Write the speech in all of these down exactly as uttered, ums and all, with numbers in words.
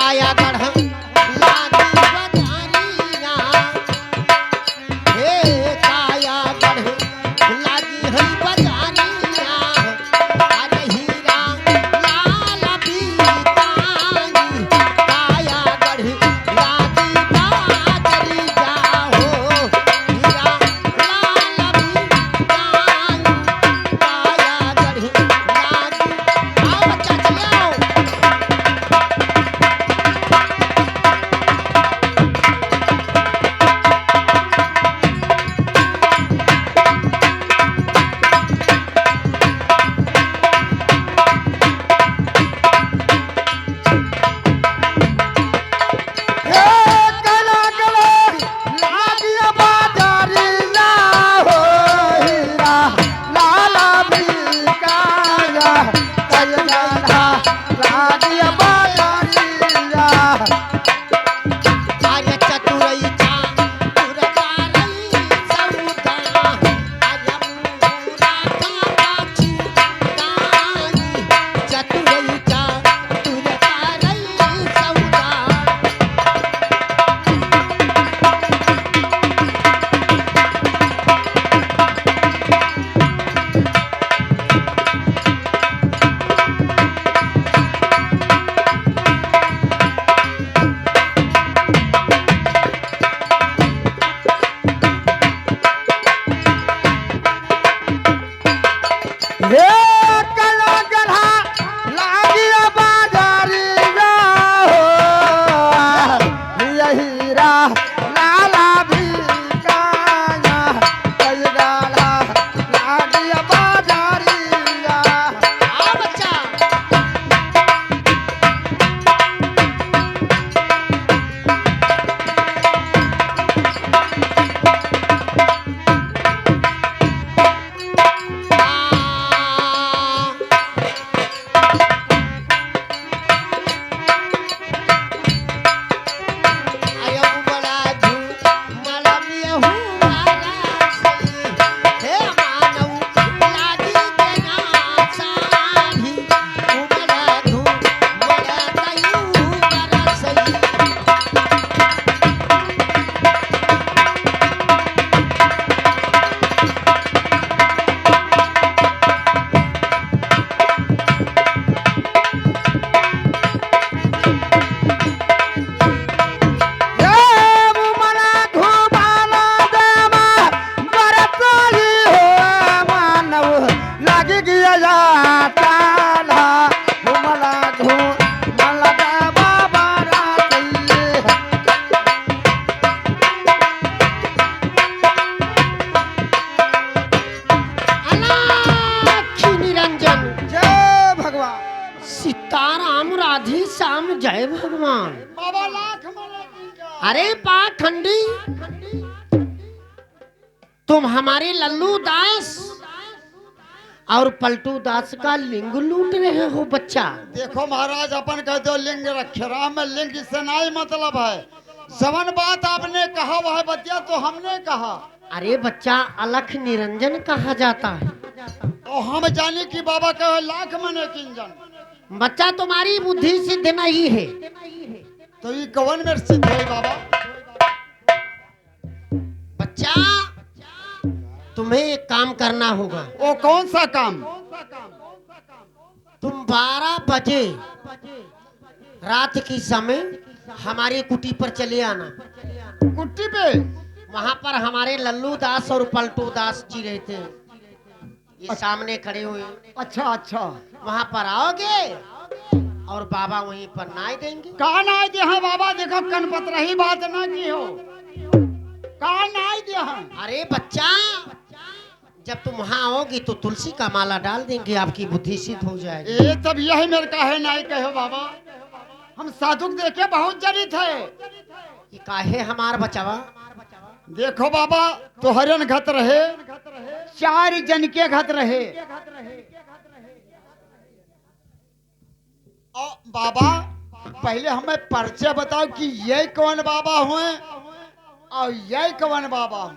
कायागढ़ लागी बजारिया, हे कायागढ़ लागी है बजारिया, अरे हीरा लाल बिकाई, कायागढ़ लागी बजारिया हो, हीरा लाल बिकाई, कायागढ़ लागी। आओ बच्चा, चले आओ। हे गला गला लागिया बाजारिया हो हीरा लाला बिकाया, कई गला लागिया बाजारिया। अरे चतुरई चातुर कारई सौदा, अरे मूरा का बाछी गाई, चतुरई चातुर कारई सौदा। हे कला गढ़ा लागिया बाजारिया हो, यही राह लाला बिकाया, कई गला लागिया बाजारिया। आ बच्चा। अलख निरंजन। जय भगवान। सीताराम राधे श्याम जय भगवान। बाबा लाख माला की जय। अरे पाखंडी, तुम हमारे लल्लू दास और पलटू दास का लिंग लूट रहे हो बच्चा। देखो महाराज, अपन कह दो लिंग रखे, राम में लिंग से नाई मतलब है। जवन बात आपने कहा वह बतिया तो हमने कहा। अरे बच्चा, अलख निरंजन कहा जाता है। तो हम जानी कि बाबा कहे लाख मने किंजन। बच्चा, तुम्हारी बुद्धि सिद्ध नहीं है। तो ये कवन में सिद्ध है बाबा? बच्चा, तुम्हें एक काम करना होगा। वो कौन सा काम? तुम बारह बजे रात की समय हमारी कुटी पर चले आना। कुटी पे? वहां पर हमारे लल्लू दास और पलटू दास जी रहते हैं। ये सामने खड़े हुए हैं। अच्छा, अच्छा। वहां पर आओगे और बाबा वहीं पर नाई देंगे। का नाई दे हैं बाबा? देखो, कनपतरही बात ना की हो। का नाई दे हैं? अरे बच्चा, जब तुम वहां आओगे तो तुलसी का माला डाल देंगे, आपकी बुद्धि सिद्ध हो जाएगी। ए, तब यही मेरे का है नाई कहो बाबा। हम साधु के देखे बहुत जनित है। ये काहे हमार बचावा? देखो बाबा, तोहरन घत रहे, चार जन के घत रहे। और बाबा, पहले हमें परिचय बताओ कि ये कौन बाबा हुए और ये कौन बाबा हुए?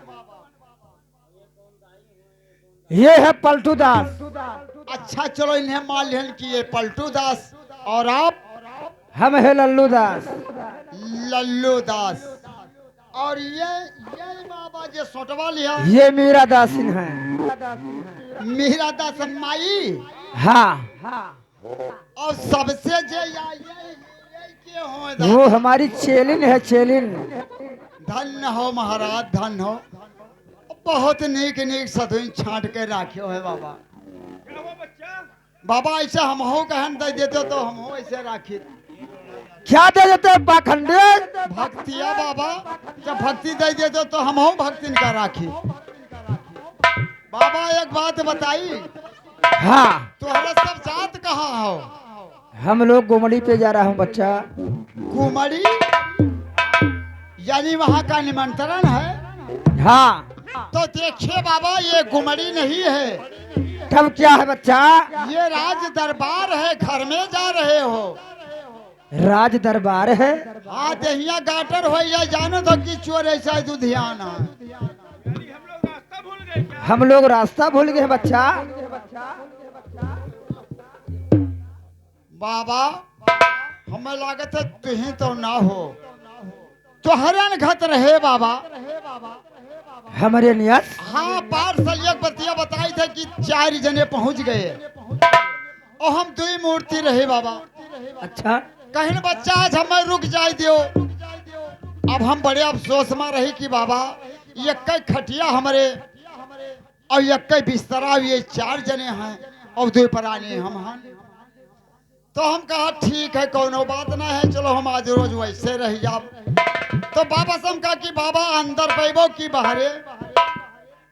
ये है पलटू दास। अच्छा, चलो, इन्हें मान लेन कि ये पलटू दास। और आप? हम है लल्लू दास। लल्लू दास। और ये, ये बाबा जे सोटवा लिया। ये मीरा दासिन है। मीरा दास माई। हाँ। और सबसे जे या, ये, ये के हो दा? वो हमारी चेलिन है, चेलिन। धन्य हो महाराज, धन्य हो। बहुत नीक नीक सधुइन छांट के राख्यो है बाबा। बाबा, ऐसे हमहू कहन दे देते तो हमहू ऐसे राखी। क्या दे देते पाखंडी? भक्तिया बाबा, जब भक्ति दे देते तो हमहू भक्तिन का राखी। बाबा, एक बात बताई। हाँ। तोहरा सब जात कहाँ हो? हम लोग गुमड़ी पे जा रहा हूँ बच्चा। गुमड़ी? यानी वहाँ का निमंत्रण है? हाँ। तो देखिए बाबा, ये गुमड़ी नहीं है। तब क्या है बच्चा? ये राज दरबार है, घर में जा रहे हो। राज दरबार है? हाँ, देहिया गाटर हो या जानो तो कि चोर ऐसा दुधियाना। हम लोग रास्ता भूल गए बच्चा। बाबा, हमें लागत है तुही तो ना हो, तोहरन घत रहे बाबा। हमरे नियस? हाँ, पार्सल एक बतिया बताई थे कि चार जने पहुँच गए और हम दुई मूर्ति रहे बाबा। अच्छा। कहिन बच्चा, आज हमें रुक जाए दियो। अब हम बड़े अफसोस में रही कि बाबा, यक्के खटिया हमरे और यक्के बिस्तरा, ये चार जने हैं और दुई परानी हम हैं। तो हम कहा, ठीक है, कौनो बात ना है, चलो हम आज रोज वैसे रह जाब। तो बाबा से हम कहा कि बाबा, अंदर पैबो कि बाहरे?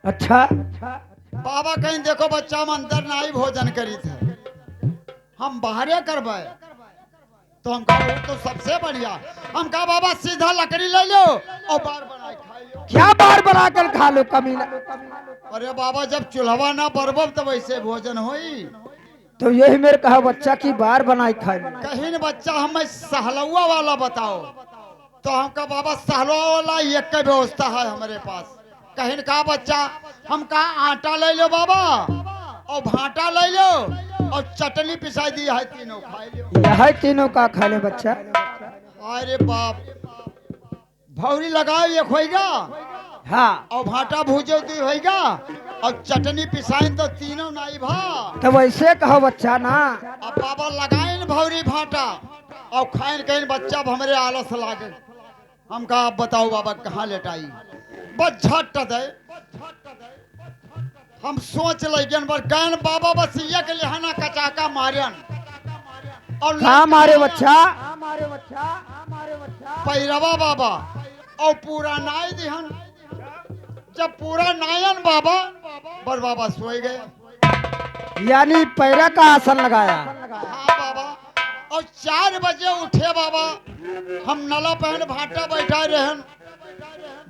अच्छा। बाबा कहिन, देखो बच्चा, हम अंदर नाई भोजन करी थे, हम बाहरे करबे। तो हम कहा, वो तो सबसे बढ़िया। हम कहा, बाबा, सीधा लकड़ी ले लो और बार बनाए खा लो। क्या बार बनाकर खा लो कमीना? अरे बाबा, जब चूल्हा ना बरबब तब ऐसे भोजन होई? तो यही मेरे कहा बच्चा कि बार बनाए खाए। कहिन बच्चा, हमें सहलुआ वाला बताओ। तो हम कहा, बाबा, सहलुआ वाला एक व्यवस्था है हमारे पास। कहिन का बच्चा? हम कहा, आटा ले लो बाबा, और भाटा ले लो, और चटनी पिसाई दी है, तीनों खा लो। यह तीनों का खा ले बच्चा। अरे बाप, भौरी लगाओ एक होइगा, हाँ। और भाटा भूजो दू होइगा, और चटनी पिसाइन तो तीनों नाई भा। तो वैसे कहो बच्चा ना। अब बाबा लगाइन भौरी भाटा और खाइन, कहिन बच्चा, अब हमरे आलस लागे। हम कहा, अब बताओ बाबा, कहाँ लेटाई? बस झट दे। हम सोच लगियन, बस गयन बाबा, बस एक लेहना कचाका मारन। और का लइका मारे बच्चा? पैरवा बाबा, और पूरा नाई दिहन। जब पूरा नायन बाबा, बस बाबा सोए गए। यानी पैरा का आसन लगाया। हाँ बाबा। और चार बजे उठे बाबा, हम नला पहन भाटा बैठा रहन,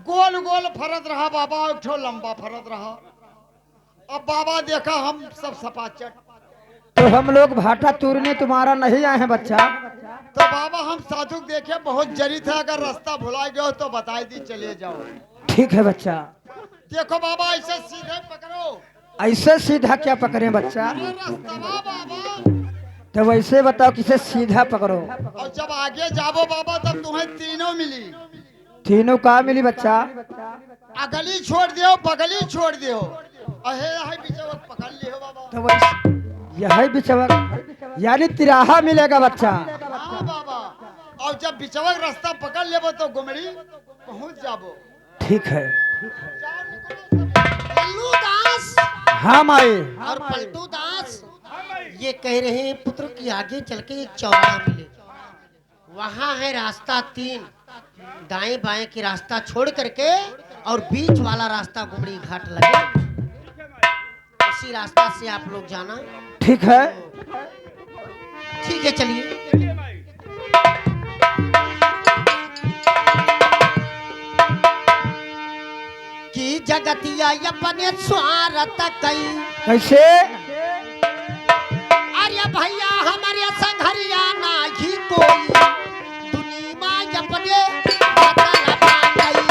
गोल गोल फरत रहा बाबा, एक ठो लंबा फरत रहा। अब बाबा देखा हम सब सपाचट। तो हम लोग भाटा तूरने तुम्हारा नहीं आए हैं बच्चा। तो बाबा हम साधु के देखे बहुत जरित है, अगर रास्ता भुला गए हो तो बताई दी, चले जाओ। ठीक है बच्चा। देखो बाबा, ऐसे सीधे पकड़ो। ऐसे सीधा क्या पकड़े बच्चा? अरे रास्ता बाबा। तो वैसे बताओ, किसे सीधा पकड़ो। और जब आगे जाबो बाबा, तब तुम्हें तीनों मिली। तीनों का मिली बच्चा? अगली छोड़ दियो, बगली छोड़ दियो। अहे, यही बिचवक पकड़ लियो बाबा। तो वैसे यही बिचवक, यानी तिराहा मिलेगा बच्चा। हाँ बाबा। और जब बिचवक रास्ता पकड़ लेबो तो गुमड़ी पहुंच जाबो। ठीक है। लल्लू दास। हाँ माई। और पलटू दास ये कह रहे हैं पुत्र कि आगे चल के एक चौराहा मिले, वहाँ है रास्ता तीन, दाएं बाएं की रास्ता छोड़ करके और बीच वाला रास्ता गुमड़ी घाट लगे, उसी रास्ता से आप लोग जाना। ठीक है। ठीक है, चलिए। कि जगतिया अपने स्वार्थ कई। कैसे? अरे भैया, हमरे संघरिया नाही कोई, दुनिया में अपने बदल बाटई।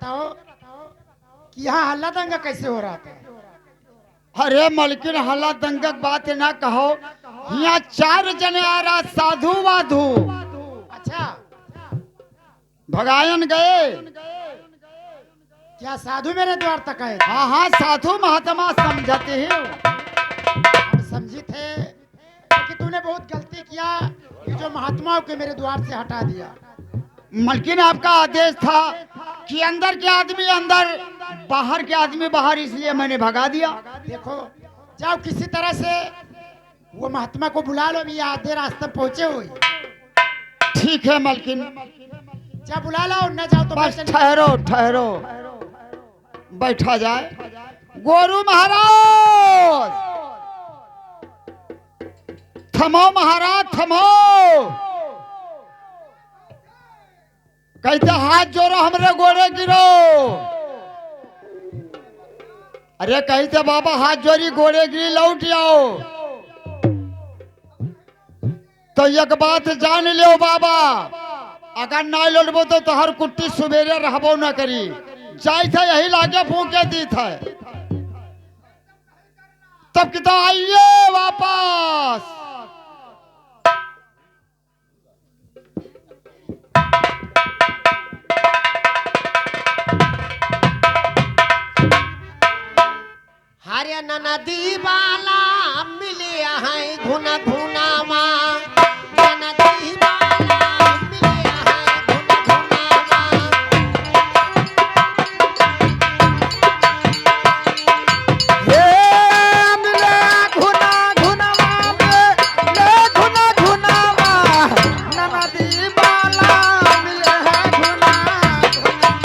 बताओ कि यहाँ हल्ला दंगा कैसे हो रहा था? अरे मलकिन, हल्ला दंगा के बात ना कहो, यहाँ चार जने आ रहा, साधु वाधु। अच्छा। भगायन गए। क्या साधु मेरे द्वार तक आए? हाँ, हाँ, साधु महात्मा समझते हो। हम समझी थे कि तूने बहुत गलती किया कि जो महात्माओं के मेरे द्वार से हटा दिया। मलकिन, आपका आदेश था कि अंदर के आदमी अंदर, बाहर के आदमी बाहर, इसलिए मैंने भगा दिया। देखो, जाओ किसी तरह से वो महात्मा को बुला लो, अभी आधे रास्ते पहुंचे हुए। ठीक है मलकिन। जा बुला लाओ, ना जाओ तो बस मैं चली ठहरो, ठहरो, बैठा जाए। गोरू महाराज, थमो महाराज, थमो। कहित हाथ जोरो, हमरे गोड़े गिरो। अरे कहित बाबा हाथ जोरी, गोड़े गिरी, लौट आओ। तो एक बात जान लेव बाबा, अगर ना लौटबो तो तोहर कुट्टी सुबेरे रहबो न करी। जाइत है यही लागे फूंके दीत है। तब कि तो आइए वापस। हरे ननदी बाला मिले हैं घुन घुनामा, ननदी बाला मिले हैं घुन घुनामा। हे मिले घुना घुनामा, मिले घुना घुनामा, ननदी बाला मिले हैं घुना घुनामा।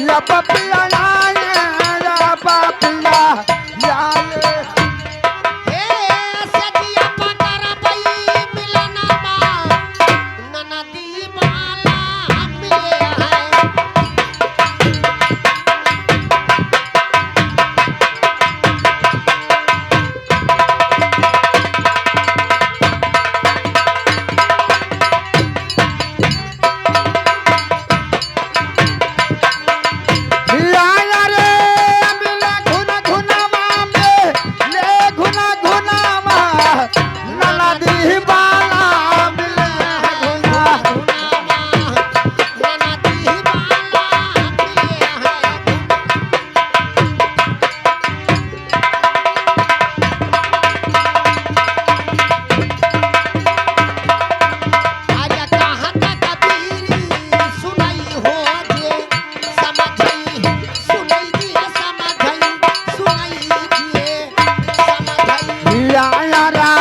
या पपिया आए, या पपिया आए। हे सजिया पकड़ बई मिलनमा, ननदी वाला मिले हैं। या रे, मिले घुना घुनावा में, ले घुना घुनावा, ननदी वाला मिले घुना। अरे कहाँ तक बीड़ी सुनाई हो जे समझई, सुनाई दिया समझई, सुनाई दिए समझई। या यारा,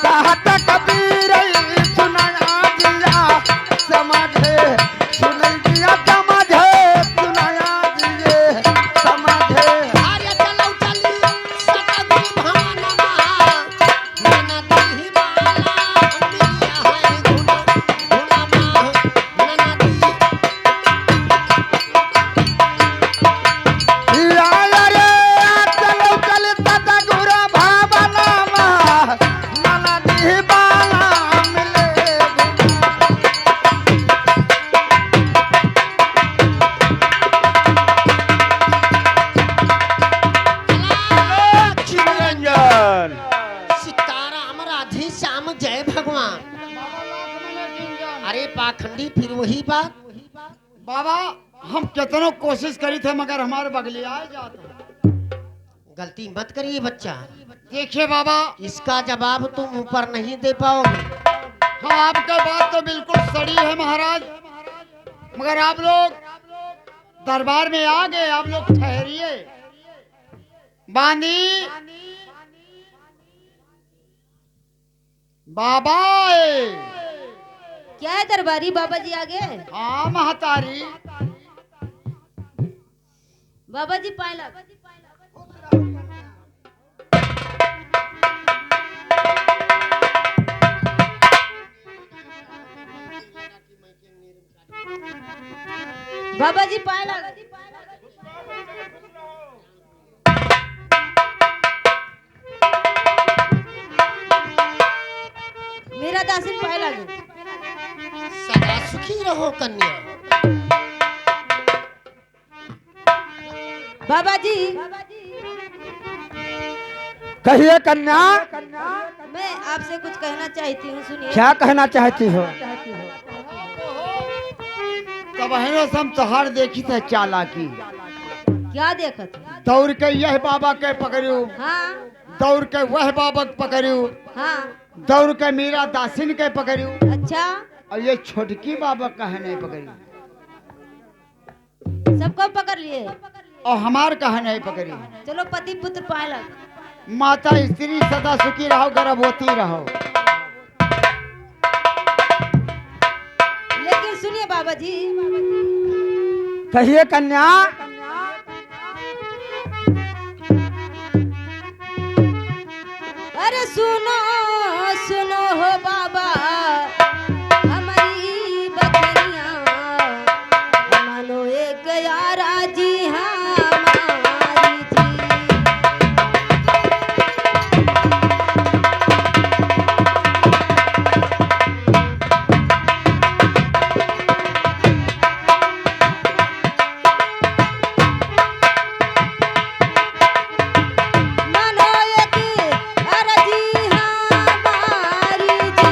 कहाँ तक बीड़ी सुनाया दिया समझे, सुनाई दिया समझे, सुनाया दिए समझे। अरे चलो चली सतगुरु भवनमा। ननदी वाला मिलिया है घुना, घुनावा, ननदी। या रे, चलो चल सतगुरु भवनमा, ननदी वाला मिले घुना। लक्ष्मी निरंजन। सीताराम राधे श्याम जय भगवान। अरे पाखंडी, फिर वही बात। बाबा, हम कितनो कोशिश करी थे, मगर हमारे बगलिया आ जाते। गलती मत करिए बच्चा। देखिए बाबा, इसका जवाब तुम ऊपर नहीं दे पाओगे। हाँ, आपका बात तो बिल्कुल सही है महाराज, मगर आप लोग दरबार में आ गए, आप लोग ठहरिए। बांधी बाबा ए। क्या है दरबारी, बाबा जी आ गए? हाँ महतारी। बाबा जी पाए लाग। बाबा जी पाए लाग। मीरा दासिन पाए लागे। सदा सुखी रहो कन्या। बाबा जी। कहिए कन्या। मैं आपसे कुछ कहना चाहती हूँ, सुनिए। क्या कहना चाहती हो? तब है ना, हम तोहार देखी थे चालाकी। क्या देखत है? दौड़ के यह बाबा के पकड़ियो। हाँ। दौड़ के वह बाबा के पकड़ियो। हाँ। दौड़ के मीरा दासिन के पकड़ियो। अच्छा। और ये छोटकी बाबा कहे नहीं पकड़ियो। सबको पकड़ लिए। और हमार कहे नहीं पकड़ी। चलो पति पुत्र पाए लग। माता स्त्री सदा सुखी रहो, गर्भवती रहो। लेकिन सुनिए बाबा जी। कहिए कन्या। अरे सुनो, सुनो हो बाबा, हमारी बचनिया, मानो एक यारा जी हमारी जी। मानो एक अरजी हमारी जी।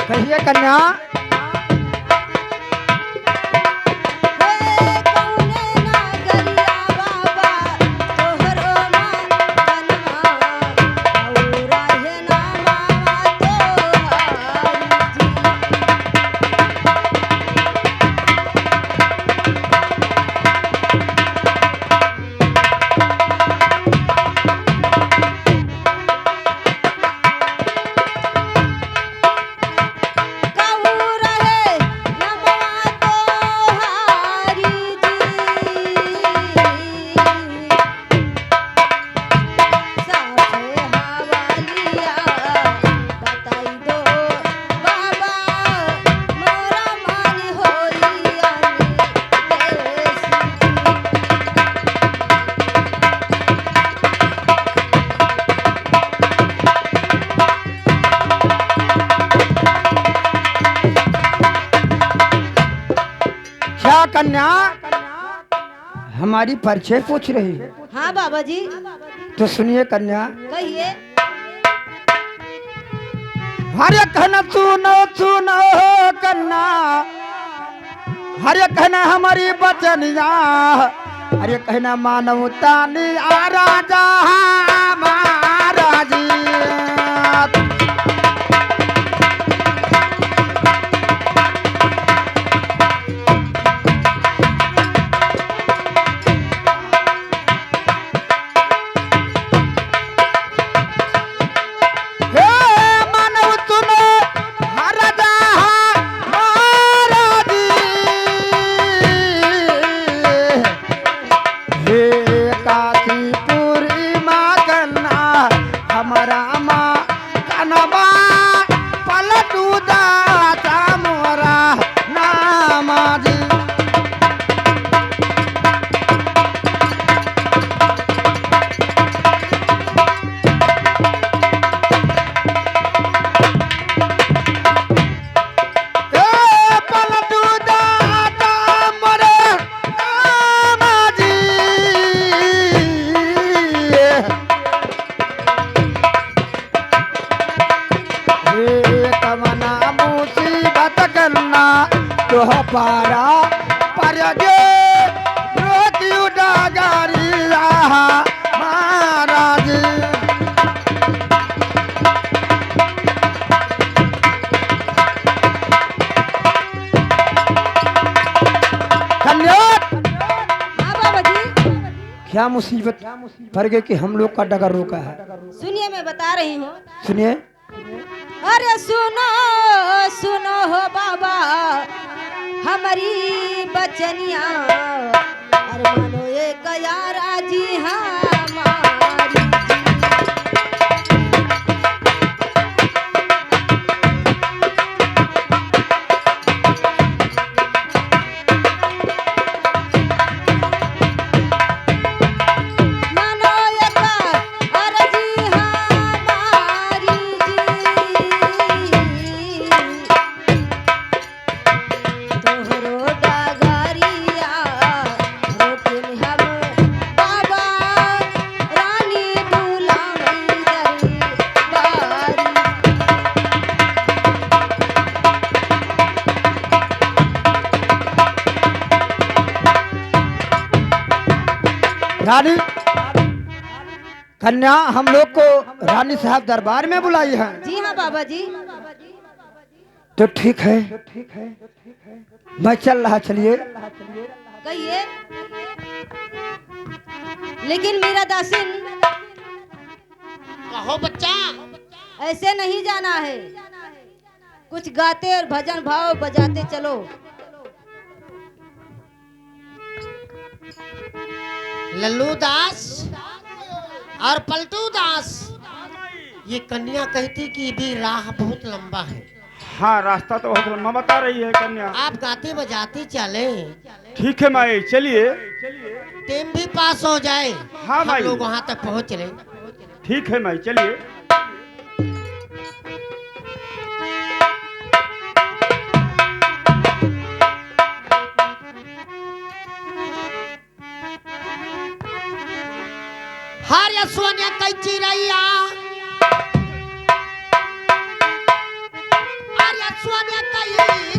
कहिए कन्या। क्या कन्या, हमारी परिचय पूछ रही है? हाँ बाबा जी। तो सुनिए कन्या। कहिए। हरे कहना सुनो, सुनो हो कन्या, हरे कहना हमारी बचनिया, हरे कहना मानव तानी आ राजा महाराज। हे मानव सुनो, हरदा महाराज। हे काशीपुरी माँ कन्या, हमारा माँ कनवा पलटू दाता मोरा नामाजी। ए पलटू दाता मोरे नामाजी। हे कवना मुसीबत कन्या तोह पारा पर गे रोकियो डगरिया महाराज। कन्या, हाँ बाबा जी। क्या मुसीबत पड़ गई कि हम लोग का डगर रोका है? सुनिए, मैं बता रही हूँ। सुनिए। अरे सुनो, सुनो हो बाबा, हमारी बचनिया, अरे मानो एक यारा जी हमारी। मानो एक अरजी हमारी जी, तोहरो डगरिया रोकिन हम बाबा, रानी दुलारी दरबारी। रानी कन्या हम लोग को रानी साहब दरबार में बुलाई है। जी हाँ बाबा जी। तो ठीक है, मैं चल रहा, चलिए। कहिए। लेकिन मीरा दासिन, कहो बच्चा। ऐसे नहीं जाना है। कुछ गाते और भजन भाव बजाते चलो। लल्लू दास और पलटू दास, ये कन्या कहती कि भी राह बहुत लंबा है। हाँ, रास्ता तो बहुत लंबा बता रही है कन्या। आप गाते बजाते चले। ठीक है माई, चलिए। टेम भी पास हो जाए, हाँ हम माई। लोग वहाँ तक पहुँच रहे। ठीक है माई, चलिए। हरे सोने कई चिरैया, हरे सोने कई